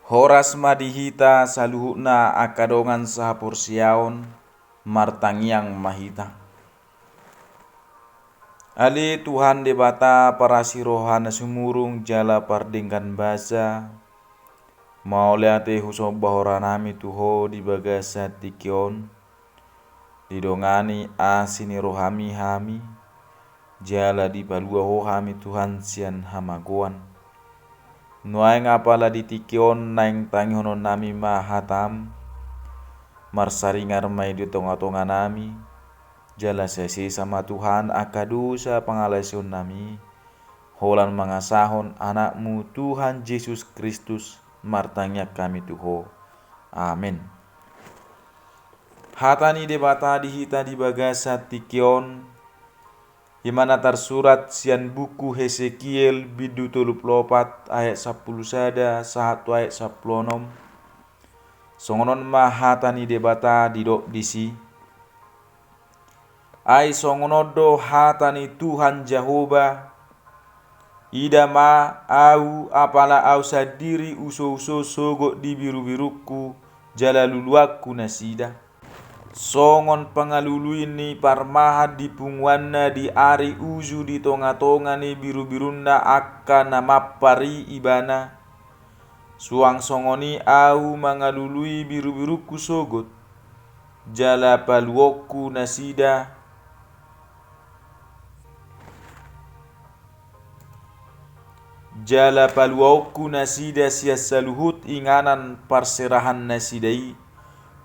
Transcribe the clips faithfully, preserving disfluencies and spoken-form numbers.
Horas ma di hita saluhutna angka dongan sahaporseaon, martangiang ma hita. Ale Tuhan Debata parasi roha na sumurung jala pardenggan basa, mauliate husomba horanami tu Ho di bagasan tingki on, didongani asi ni rohami hami, jala dipalua Ho hami Tuhan sian hamagoan. Nuaeng apala di tingki on naeng tangihononnami ma hataM, marsaringar ma i di tongatonganami, jala sesa ma Tuhan angka dosa pangalaosionnami, holan mangasahon AnakMu Tuhan Jesus Kristus martangiang hami tu Ho. Amen. Hata ni Debata di hita di bagasan tingki on, i ma na tarsurat sian buku Hesekiel bindu tolu pulu opat ayat sampulu sada sahat tu ayat sampulu onom. Songon on ma hata ni Debata didok disi. Ai songon on do hata ni Tuhan Jahowa, ida ma, Ahu, apala Ahu sandiri usouso sogot di birubirungku, jala luluanku nasida. Songon pangalului ni parmahan di punguanna di ari uju di tongatonga ni birubirunna angka na mampar i ibana, suang songon i Ahu mangalului birubirungku sogot, jala paluaonku nasida, jala paluaonku nasida sian saluhut inganan parserahannasida i,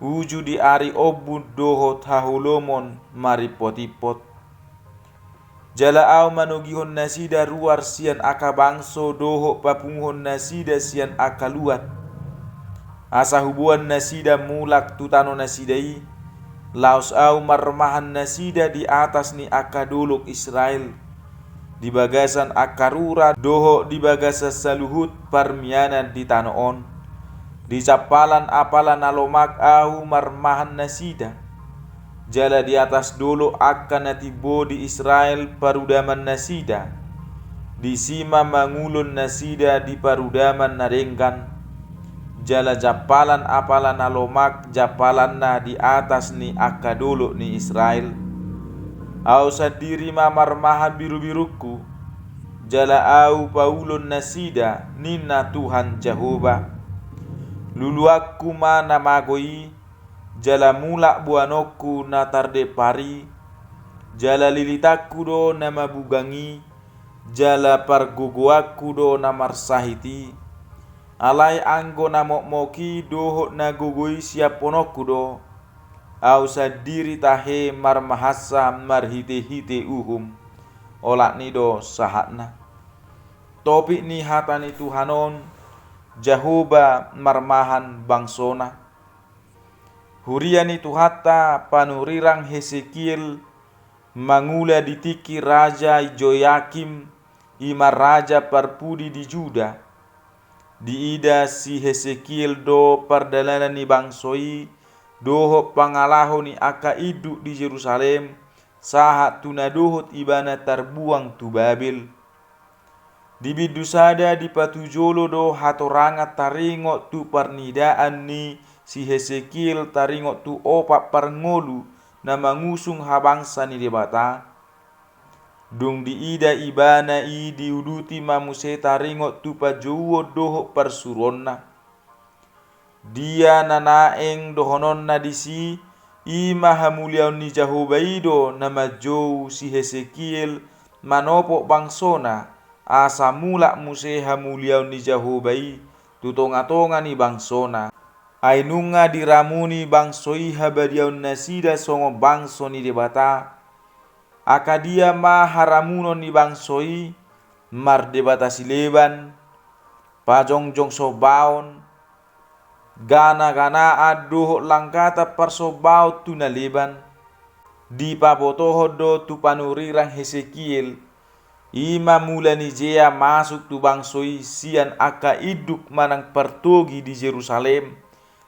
uju di ari ombun dohot haholomon marimpotimpot. Jala Ahu manogihon nasida ruar sian angka bangso dohot papunguhon nasida sian angka luat, asa huboan nasida mulak tu tano nasida i, laos Ahu marmahan nasida di atas ni angka dolok Israel, di bagasan angka rura dohot di bagasan saluhut parmianan di tano on. Di jampalan apala na lomak Ahu marmahan nasida, jala di atas dolok angka na timbo di Israel parudaman nasida. Disi ma mangulon nasida di parudaman na denggan, jala jampalan apala na lomak jampalanna di atas ni angka dolok ni Israel. Ahu sandiri ma marmahan birubirungku, jala Ahu paulon nasida, ninna Tuhan Jahowa. Luluanku ma na mago i, jala mulak boanonku na tardempar i, jala lilitanku do na mabugang i, jala pargogoanku do na marsahit i. Alai anggo na mokmok i dohot na gogo i siampononku do, Ahu sandiri tahe marmahansa marhitehite uhum. Olat ni do sahatna. Topik ni hata ni Tuhan on, Jahowa marmahan bangsona. Huria ni Tuhanta, panurirang Hesekiel mangula di tingki Raja Joyakim, i ma raja parpudi di Juda. Diida si Hesekiel do pardalanan ni bangso i dohot pangalaho ni angka induk di Jerusalem, sahat tu na dohot ibana tarbuang tu Babel. Di bindu sada dipatujolo do hatorangan taringot tu parnidaan ni si Hesekiel taringot tu opat parngolu na mangusung habangsa ni Debata. Dung diida ibana i diuduti ma muse taringot tu pajouon dohot parsuruonna. Dia na naeng dohononna disi, i ma hamuliaon ni Jahowa i do na manjou si Hesekiel manopot bangsona, asa mulak muse hamuliaon ni Jahowa i tu tongatonga ni bangsona. Ai nunga diramuni bangso i habadiaonnasida songon bangso ni Debata. Angka dia ma haramunon ni bangso i, mardebata sileban, pajongjong sombaon, ganaganaan dohot langgatan parsombaon tu na leban. Dipabotohon do tu panurirang Hesekiel, i ma mula ni jea masuk tu bangso i sian angka induk manang partogi di Jerusalem,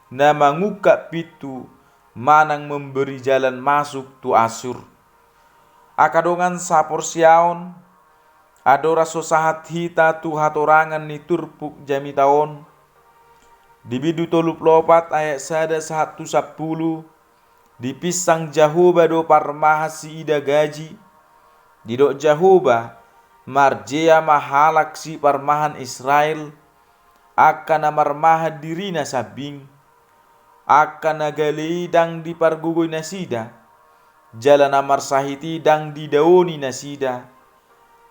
na mangungkap pintu manang memberi jalan masuk tu Asur. Angka dongan saporseaon, andorang so sahat hita tu hatorangan ni turpuk jamita on, Di bindu tolu pulu opat ayat sada sahat tu sampulu, dipinsang Jahowa do parmahan siida gaji. Didok Jahowa, marjea ma halak siparmahan Israel, angka na marmahan dirina sambing. Angka na gale i ndang dipargogoi nasida, jala na marsahit i ndang didaoni nasida,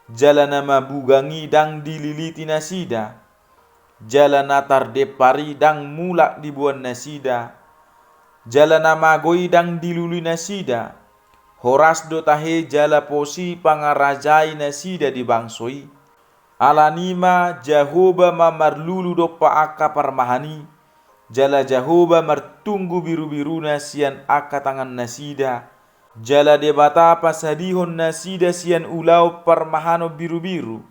jala na mabugang i ndang dililiti nasida, jala na tardempar i ndang mulak diboan nasida, jala na mago i ndang dilului nasida. Horas do tahe jala pos i pangarajai nasida di bangso i. Alani i ma Jahowa ma marlulu dompak angka parmahan i, jala Jahowa martunggu birubiruna sian angka tangannasida, jala Debata pasadihon nasida sian ulaon parmahanon birubiru,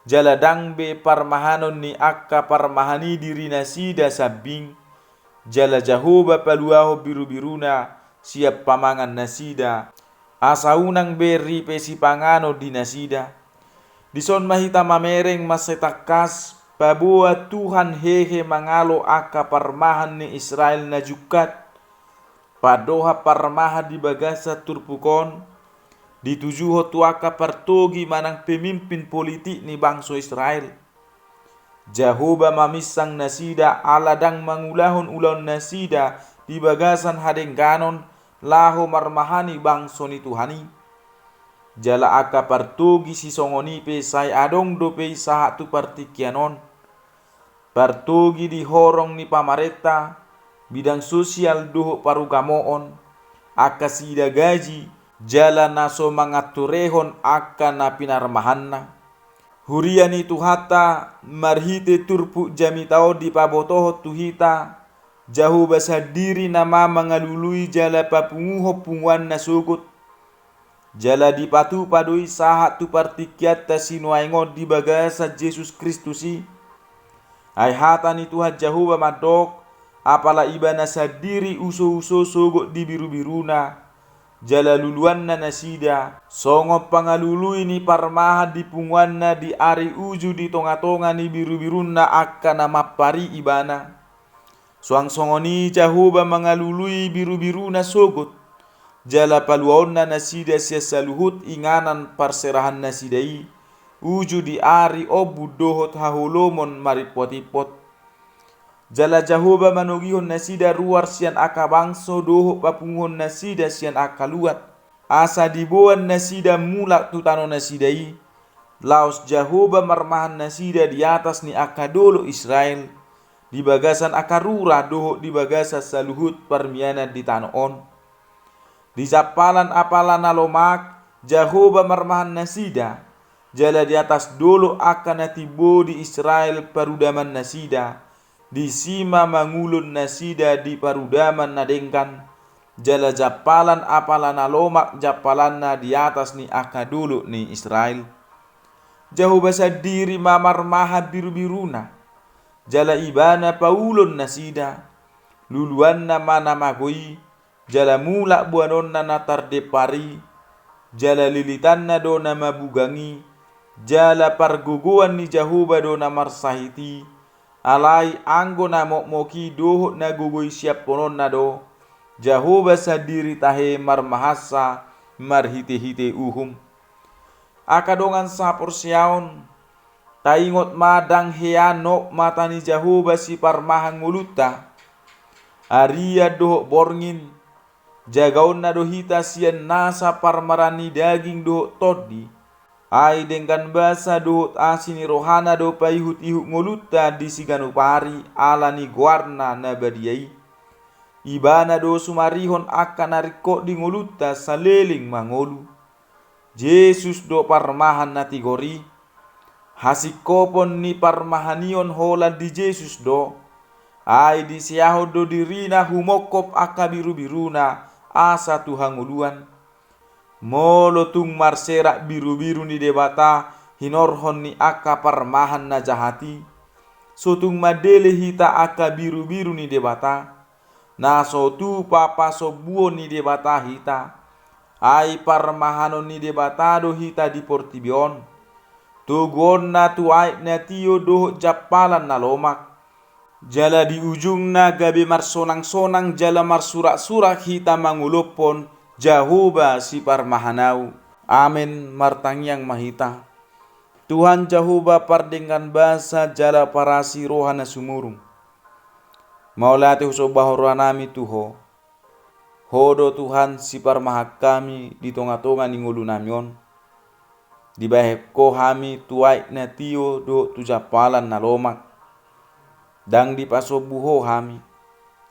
jala ndang be parmahanon ni angka parmahan i dirinasida sambing, jala Jahowa paluahon birubiruna sian pamangannasida, asa unang be ripe sipanganon di nasida. Dison ma hita mamereng mansai tangkas, paboa Tuhan hehe mangalo angka parmahan ni Israel na jungkat, pandohan parmahan di bagasan turpuk on, ditujuhon tu angka partogi manang pemimpin politik ni bangso Israel. Jahowa maminsang nasida ala ndang mangulahon ulaonnasida di bagasan hadengganon laho marmahani bangso ni Tuhan i. Jala angka partogi sisongon i pe sai adong dope i sahat tu partingkian on. Partogi di horong ni pamarenta, bidang sosial dohot parugamoon, angka siida gaji, jala na so manganturehon angka na pinarmahanna. Huria ni Tuhanta, marhite turpuk jamita on dipabotohon tu hita, Jahowa sandiri nama mangalului jala papunguhon punguanna sogot. Jala dipatupa do i sahat tu partingkianta sinuaeng on di bagasan Jesus Kristus i. Ai hata ni Tuhan Jahowa mandok, apala Ibana sandiri usouso sogot di birubiruna, jala luluanna nasida, songon pangalului ni parmahan di punguanna di ari uju di tongatonga ni birubirunna angka na mampar i Ibana. Suang songon i Jahowa mangalului birubiruna sogot, jala paluaonna nasida sian saluhut inganan parserahannasida i, uju di ari ombun dohot haholomon marimpotimpot. Jala Jahowa manogihon nasida ruar sian angka bangso dohot papunguhon nasida sian angka luat, asa diboan nasida mulak tu tano nasida i, laos Jahowa marmahan nasida di atas ni angka dolok Israel, di bagasan angka rura dohot di bagasan saluhut parmianan di tano on. Di jampalan apala na lomak, Jahowa marmahan nasida, jala di atas dolok angka na timbo di Israel parudaman nasida, disi ma mangulon nasida di parudaman na denggan, jala jampalan apala na lomak jampalanna di atas ni angka dolok ni Israel. Jahowa sandiri ma marmahan birubiruna, jala Ibana paulon nasida, luluanna ma na mago i, jala mulak boanonna na tardempar i, jala lilitanna do na mabugang i, jala pargogoan ni Jahowa do na marsahit i, alai anggo na mokmok i dohot na gogo i siampononna do, Jahowa sandiri tahe marmahansa marhitehite uhum. Angka dongan saporseaon, taingot ma ndang hea nok mata ni Jahowa siparmahan ngolunta. Arian dohot borngin, jagaonna do hita sian nasa parmaraan ni daging dohot tondi. Ai denggan basa dohot asi ni rohana do paihutihut ngolunta di siganup ari ala ni goarna na badia i. Ibana do sumarihon angka na ringkot di ngolunta saleleng mangolu. Jesus do parmahan na tigor i. Hasingkopon ni parmahanion holan di Jesus do. Ai diseahon do dirina humongkop angka birubiruna asa tu hangoluan. Molo tung marserak birubiru ni Debata hinorhon ni angka parmahan na jahat i, so tung mandele hita angka birubiru ni Debata. Na so tupa pasombuon ni Debata hita. Ai parmahanon ni Debata do hita di portibi on. Toguonna tu aek na tio dohot jampalan na lomak. Jala di ujungna gabe marsonang-sonang jala marsurak-surak hita mangolophon Jahowa Siparmahanau. Amen. Martangiang ma hita. Tuhan Jahowa, pardenggan basa jala parasi roha na sumurung, mauliate husombahon rohanami tu Ho. Ho do Tuhan siparmahan hami di tonga-tonga ni ngolunami on. Dibahen Ho hami tu aek na tio dohot tu jampalan na lomak. Ndang dipasombu Ho hami,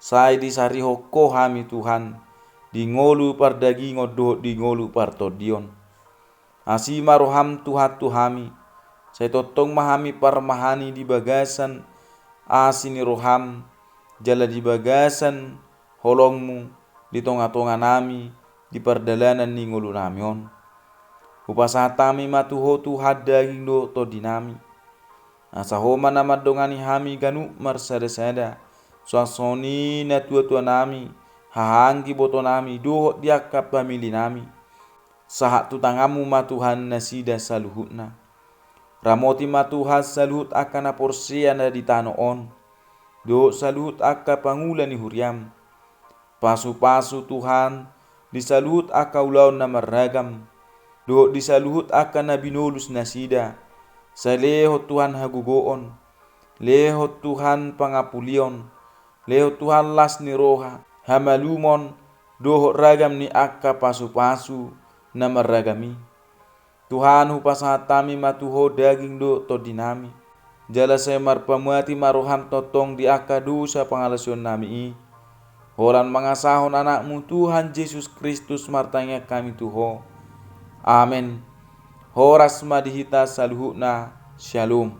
sai disarihon Ho hami Tuhan, di ngolu pardagingon dohot di ngolu partondion. Asi ma roham Tuhan tu hami, sai tongtong ma hami parmahani di bagasan asi ni roham, jala di bagasan holongmu di tonga-tonga nami, di pardalanan ni ngolu nami on. Hupasahat hami ma tu Ho Tuhan daging dohot tondi nami. Asa Ho ma na mandongani hami ganup marsada-sada, suang songon i na tua-tua nami, haha anggi boto nami, dohot di angka pamili nami. Sahat tu tanganmu ma Tuhan nasida saluhutna. Ramoti ma Tuhan saluhut angka na porsea na di tano on, dohot saluhut angka pangula ni huriam. Pasu-pasu Tuhan di saluhut angka ulaon na marragam, dohot di saluhut angka na binolus nasida. Sai lehon Tuhan hagogoon, lehon Tuhan pangampulion, lehon Tuhan las ni roha, hamalumon, dohot ragam ni angka pasu-pasu na marragam i. Tuhan, hupasahat hami ma tu Ho daging dohot tondi nami. Jala sai marpamuati ma roham tongtong di angka dosa pangalaosion nami i. Holan mangasahon anakmu Tuhan Jesus Kristus martangiang hami tu Ho. Amen. Horas ma di hita saluhutna. Syalom.